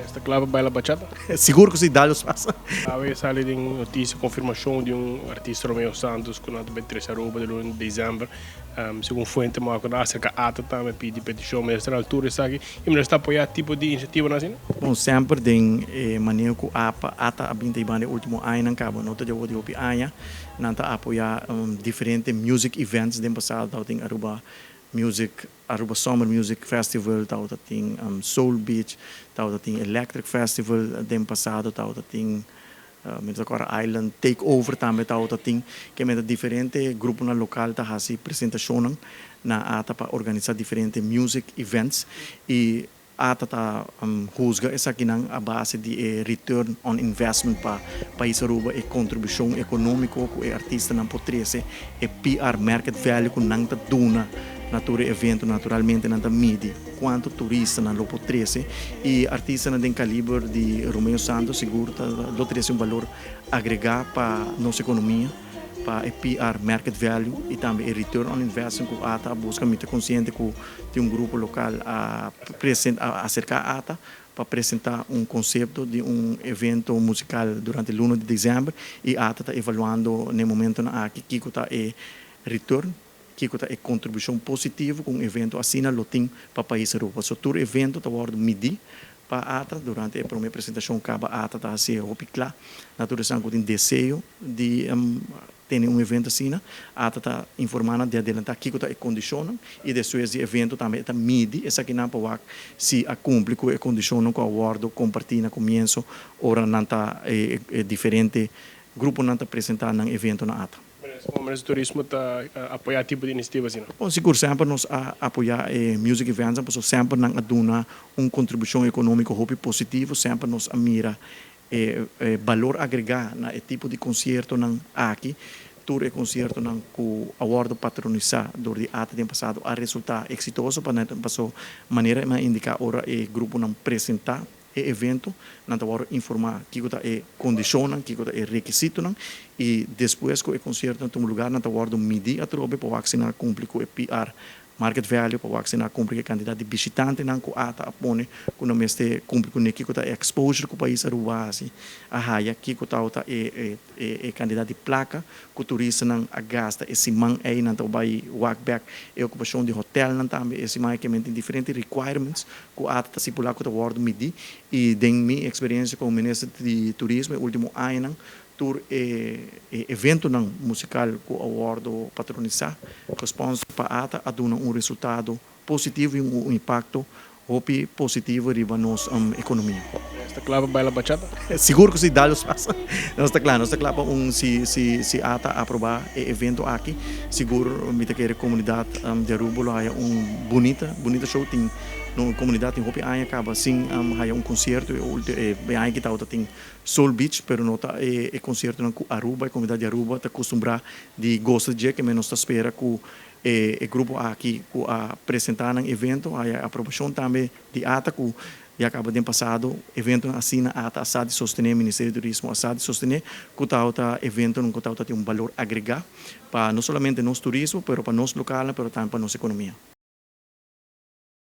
Esta cla pa baila bachata? Sigur cu si, dal pas. Awe sali den noticia confirmacion di un artista, Romeo Santos, cu nan ta bay trece Aruba di luna di december. Segun fuente Marco da acerca ATA tambe pidi peticion. Minister na altura esaki y minister ta apoya tipo di iniciativa nan asina? Bon, semper den e maneho cu APA, ATA a bin ta ibanda e ultimo añanan caba, no ta di awor di hopi aña, nan ta apoya diferente music events. Den pasado tabatin Aruba Music, Aruba Summer Music Festival, tabatin Soul Beach, tabatin Electric Festival den pasado, tabatin uh, Island Takeover tambe tabatin, cu met diferente gruponan local ta haci presentacion na ATA pa organisa diferente music events y ATA ta husga esakinan a base di e return on investment pa pais Aruba, e contribucion economico cu e artistanan por trece, e PR market value cu nan ta duna na tur evento. Naturalmente nan ta midi cuanto turistanan lo por trece y artistanan den caliber di Romeo Santos sigur ta lo trece un valor agrega pa nos economia, pa e PR market value y tambe e return on investment cu ATA a busca. Mi ta consciente cu tin un grupo local a presenta, a acerca ATA pa presenta un concepto di un evento musical durante luna di december y ATA ta evaluando na e momento aki kico ta e return, kico ta e contribucion positivo cu un evento asina lo tin pa pais Aruba. So tur evento ta wordo midi pa ATA. Durante e prome presentacion caba, ATA ta haci hopi cla naturalmente cu tin deseo di tene un evento asina. ATA ta informa di adelanta kico ta e condicion y despues di evento tambe ta midi esakinan pa wak si a cumpli cu e condicion cu a wordo comparti na comienso ora nan ta e diferente gruponan ta presenta nan evento na ATA. Como Turismo ta apoya tipo di iniciativa asina? Bon, sigur, semper nos a apoya music events, pasobra semper nan a duna un contribucion economico hopi positivo. Semper nos a mira valor agrega na e tipo di conciertonan aki. Tur e conciertonan cu a wordo patronisa door di ATA den pasado a resulta exitoso pa net paso manera mi a indica, ora e gruponan presenta e evento, nan ta wordo informa kico ta e condicionnan, kico ta e requisitonan y despues cu e concierto tuma lugar, nan ta wordo midi atrobe pa wak si nan a cumpli cu e PR market value, pa wak si nan a cumpli cu e cantidad di bishitantenan cu ATA a pone cu nan mester cumpli cu ne, kico ta e exposure cu pais Aruba hasi a haya, kico ta e cantidad di placa cu turistanan a gasta e siman ey. Nan ta bay wak back e ocupacion di hotelnan tambe e siman ey. Tin diferente requirements cu ATA ta stipula cu ta wordo midi y den mi experiencia como minister di Turismo e ultimo añanan, tur e eventonan musical cu a wordo patronisa, sponsor pa ATA, a duna un resultado positivo y un impacto hopi positivo riba nos economia. Ta cla pa baila bachata? Sigur cu si, dal pas. Nos ta cla pa un si ATA aproba e evento aki. Sigur mi ta kere comunidad di Aruba lo haya un bunita, bunita show. Tin no comunidad tin hopi aña caba sin haya un concierto. E aña cu ta tin Soul Beach, pero no ta e conciertonan cu Aruba, e comunidad di Aruba ta acostumbra di gosta dje, cu nos ta spera cu e grupo aki cu a presenta nan evento haya aprobacion tambe di ATA, cu ya caba den pasado evento asina ATA a sa di sostene, Ministerio di Turismo a sa di sostene, cu ta eventonan cu ta tin un valor agrega pa no solamente nos turismo, pero pa nos local, pero tambe pa nos economia.